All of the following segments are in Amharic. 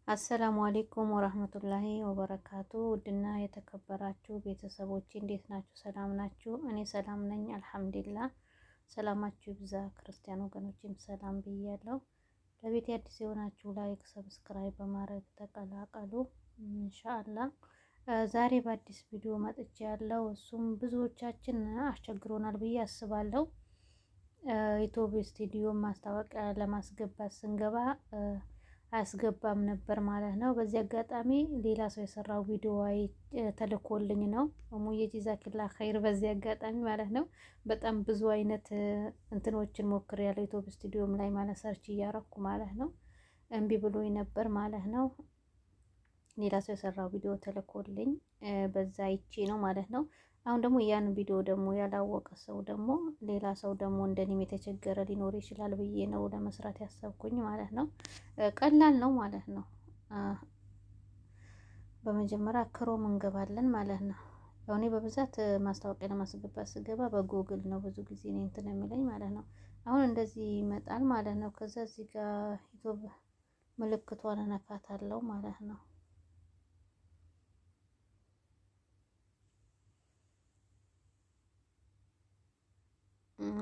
አሰላሙ አሌይኩም ወራህመቱላሂ ወበረካቱ። ውድና የተከበራችሁ ቤተሰቦች እንዴት ናችሁ? ሰላም ናችሁ? እኔ ሰላም ነኝ አልሐምዱሊላህ። ሰላማችሁ ይብዛ። ክርስቲያን ወገኖችም ሰላም ብያለሁ። ለቤት አዲስ የሆናችሁ like፣ subscribe በማድረግ ተቀላቀሉ። ኢንሻአላህ ዛሬ በአዲስ ቪዲዮ መጥቼ ያለው እሱም ብዙዎቻችን አስቸግሮናል ብዬ አስባለሁ። YouTube Studio ማስታወቂያ ለማስገባት ስንገባ አያስገባም ነበር ማለት ነው። በዚህ አጋጣሚ ሌላ ሰው የሰራው ቪዲዮ ተልኮልኝ ነው። ሙዬ ጀዛኪላ ኸይር። በዚህ አጋጣሚ ማለት ነው በጣም ብዙ አይነት እንትኖችን ሞክሬያለሁ። YouTube Studio ም ላይ ማለት search እያረኩ ማለት ነው። እምቢ ብሎኝ ነበር ማለት ነው። ሌላ ሰው የሰራው ቪዲዮ ተልኮልኝ በዛ አይቼ ነው ማለት ነው። አሁን ደግሞ ያን ቪዲዮ ደግሞ ያላወቀ ሰው ደግሞ ሌላ ሰው ደግሞ እንደኔም የተቸገረ ሊኖር ይችላል ብዬ ነው ለመስራት ያሰብኩኝ ማለት ነው። ቀላል ነው ማለት ነው። በመጀመሪያ Chrome እንገባለን ማለት ነው። ያው እኔ በብዛት ማስታወቂያ ለማስገባት ስገባ በጎግል ነው ብዙ ጊዜ እኔ እንትን የሚለኝ ማለት ነው። አሁን እንደዚህ ይመጣል ማለት ነው። ከዛ እዚህ ጋር YouTube ምልክቷን እነካታለሁ ማለት ነው።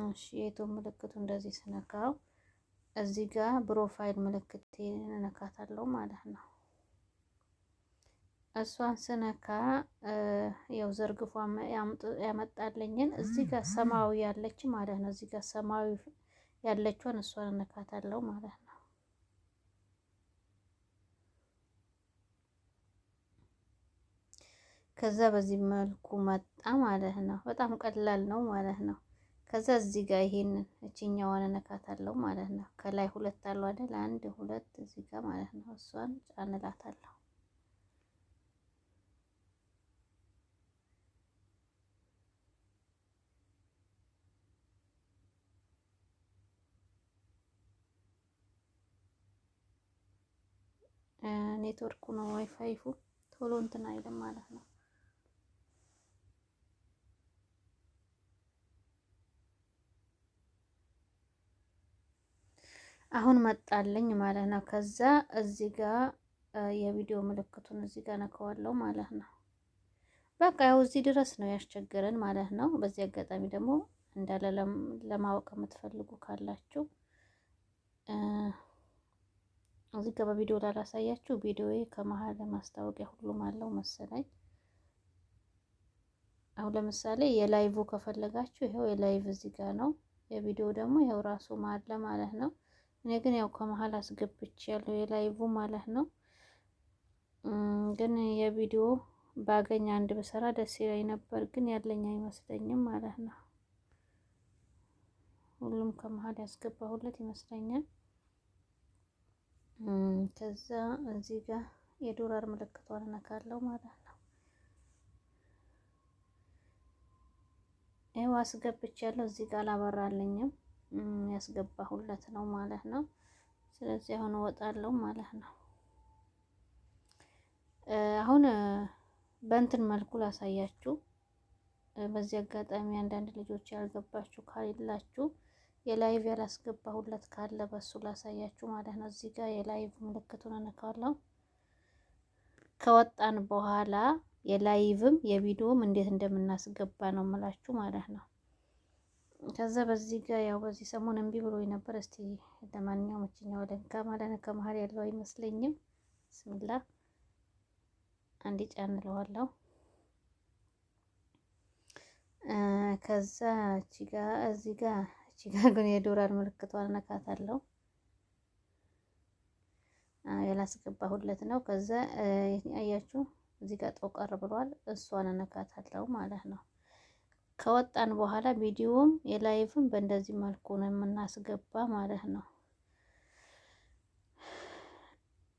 እሺ የ YouTube ምልክቱ እንደዚህ ስነካው እዚህ ጋር profile ምልክት እነካታለሁ ማለት ነው። እሷን ስነካ ያው ዘርግፎ ያመጣልኝን እዚህ ጋር ሰማያዊ ያለች ማለት ነው። እዚህ ጋር ሰማያዊ ያለችውን እሷን እነካታለሁ ማለት ነው። ከዛ በዚህ መልኩ መጣ ማለት ነው። በጣም ቀላል ነው ማለት ነው። ከዛ እዚህ ጋር ይሄንን እችኛዋን እነካታለሁ ማለት ነው። ከላይ ሁለት አሉ አይደል? አንድ ሁለት እዚህ ጋር ማለት ነው። እሷን ጫንላታለሁ። ኔትወርኩ ነው ዋይፋይፉ ቶሎ እንትን አይልም ማለት ነው። አሁን መጣልኝ ማለት ነው። ከዛ እዚህ ጋር የቪዲዮ ምልክቱን እዚህ ጋር ነከዋለው ማለት ነው። በቃ ያው እዚህ ድረስ ነው ያስቸገረን ማለት ነው። በዚህ አጋጣሚ ደግሞ እንዳለ ለማወቅ የምትፈልጉ ካላችሁ እዚህ ጋር በቪዲዮ ላላሳያችሁ፣ ቪዲዮዬ ከመሀል ማስታወቂያ ሁሉም አለው መሰለኝ። አሁን ለምሳሌ የ live ከፈለጋችሁ ይኸው የ live እዚህ ጋር ነው። የቪዲዮ ደግሞ ይኸው ራሱ አለ ማለት ነው። እኔ ግን ያው ከመሀል አስገብቼ ያለው የ live ማለት ነው። ግን የቪዲዮ ባገኝ አንድ ብሰራ ደስ ይለኝ ነበር፣ ግን ያለኝ አይመስለኝም ማለት ነው። ሁሉም ከመሀል ያስገባሁለት ይመስለኛል። ከዛ እዚህ ጋር የዶላር ምልክቷን እነካለሁ ማለት ነው። ይኸው አስገብቻለሁ። እዚህ ጋር አላበራልኝም ያስገባሁለት ነው ማለት ነው። ስለዚህ አሁን እወጣለሁ ማለት ነው። አሁን በእንትን መልኩ ላሳያችሁ። በዚህ አጋጣሚ አንዳንድ ልጆች ያልገባችሁ ካላችሁ የ live ያላስገባሁለት ካለ በሱ ላሳያችሁ ማለት ነው። እዚህ ጋር የ live ምልክቱን እነካለሁ። ከወጣን በኋላ የ live ም የቪዲዮም እንዴት እንደምናስገባ ነው የምላችሁ ማለት ነው። ከዛ በዚህ ጋር ያው በዚህ ሰሞን እምቢ ብሎ ነበር። እስቲ ለማንኛውም እችኛው ለንካ ማለት ነው። ከመሀል ያለው አይመስለኝም። ብስሚላ አንዴ ጫን እለዋለሁ። ከዛ እቺ ጋር እዚህ ጋር እቺ ጋር ግን የዶላር ምልክቷን እነካታለሁ። ያላስገባሁለት ነው። ከዛ አያችሁ እዚህ ጋር ጠቆር ብሏል። እሷን እነካታለሁ ማለት ነው። ከወጣን በኋላ ቪዲዮም የ live ም በእንደዚህ መልኩ ነው የምናስገባ ማለት ነው።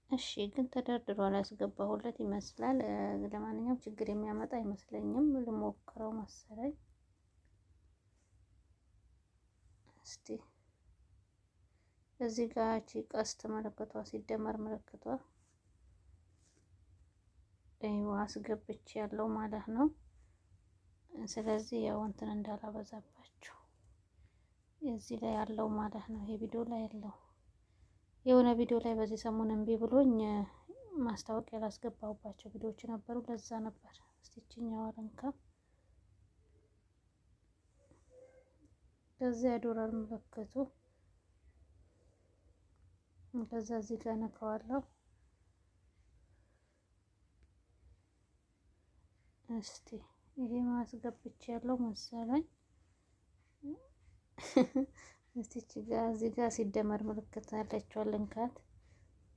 እሺ ግን ተደርድሯል። ያስገባሁለት ይመስላል። ለማንኛውም ችግር የሚያመጣ አይመስለኝም። ልሞክረው መሰለኝ። እስቲ እዚህ ጋር እቺ ቀስት ምልክቷ ሲደመር ምልክቷ አስገብቼ ያለው ማለት ነው። ስለዚህ ያው እንትን እንዳላበዛባችሁ እዚህ ላይ ያለው ማለት ነው። ይሄ ቪዲዮ ላይ ያለው የሆነ ቪዲዮ ላይ በዚህ ሰሞን እምቢ ብሎኝ ማስታወቂያ ላስገባሁባቸው ቪዲዮዎች ነበሩ። ለዛ ነበር። እስቲ ይችኛዋ ልንካ። ከዛ የዶላር ምልክቱ፣ ከዛ እዚህ ጋር ነካዋለሁ። እስቲ ይሄ ማስገብቼ ያለው መሰለኝ። እስቲ እዚህ ጋር ሲደመር ምልክት አለችው፣ ልንካት።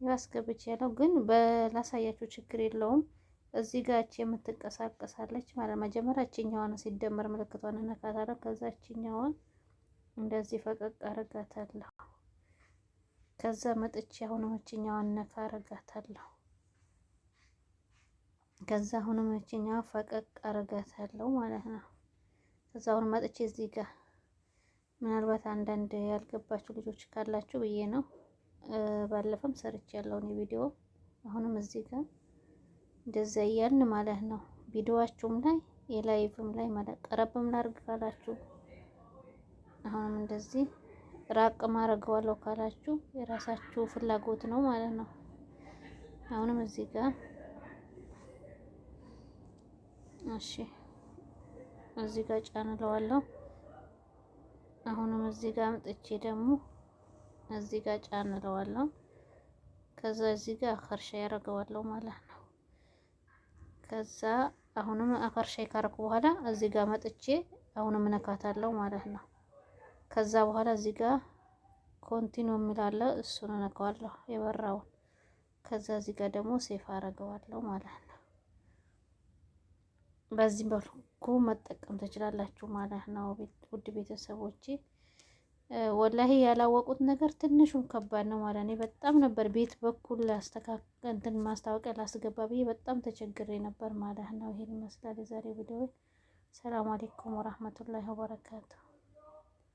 ያስገብቼ ያለው ግን በላሳያችሁ ችግር የለውም። እዚህ ጋር እቺ የምትንቀሳቀሳለች ማለት መጀመሪያ እቺኛዋን ሲደመር ምልክቷን እነካታለሁ። ከዛ እቺኛዋን እንደዚህ ፈቀቅ አረጋታለሁ። ከዛ መጥቼ አሁንም እቺኛዋን ነካ አረጋታለሁ። ከዛ አሁንም እቺኛዋ ፈቀቅ አረጋታለሁ ማለት ነው። ከዛ አሁን መጥቼ እዚህ ጋር ምናልባት አንዳንድ ያልገባችሁ ልጆች ካላችሁ ብዬ ነው። ባለፈም ሰርች ያለውን ቪዲዮ አሁንም እዚህ ጋር እንደዛ እያልን ማለት ነው። ቪዲዮዋችሁም ላይ የ live ም ላይ ማለት ቀረብም ላድርግ ካላችሁ፣ አሁንም እንደዚህ ራቅ ማድረገዋለሁ ካላችሁ የራሳችሁ ፍላጎት ነው ማለት ነው። አሁንም እዚህ ጋር እሺ፣ እዚህ ጋር ጫን እለዋለሁ። አሁንም እዚህ ጋር አምጥቼ ደግሞ እዚህ ጋር ጫን እለዋለሁ። ከዛ እዚህ ጋር አኸርሻ ያደርገዋለሁ ማለት ነው። ከዛ አሁንም አኸርሻ ካረኩ በኋላ እዚህ ጋር መጥቼ አሁንም እነካታለሁ ማለት ነው። ከዛ በኋላ እዚህ ጋር continue የሚል አለ፣ እሱን እነካዋለሁ የበራውን። ከዛ እዚህ ጋር ደግሞ save አደርገዋለሁ ማለት ነው። በዚህ መልኩ መጠቀም ትችላላችሁ ማለት ነው። ውድ ቤተሰቦቼ፣ ወላሂ ያላወቁት ነገር ትንሹም ከባድ ነው ማለት ነው። በጣም ነበር ቤት በኩል ላስተካክል እንትን ማስታወቂያ ላስገባ ብዬ በጣም ተቸግሬ ነበር ማለት ነው። ይሄን ይመስላል የዛሬ ቪዲዮ። ሰላም አለይኩም ወራህመቱላሂ ወበረካቱ።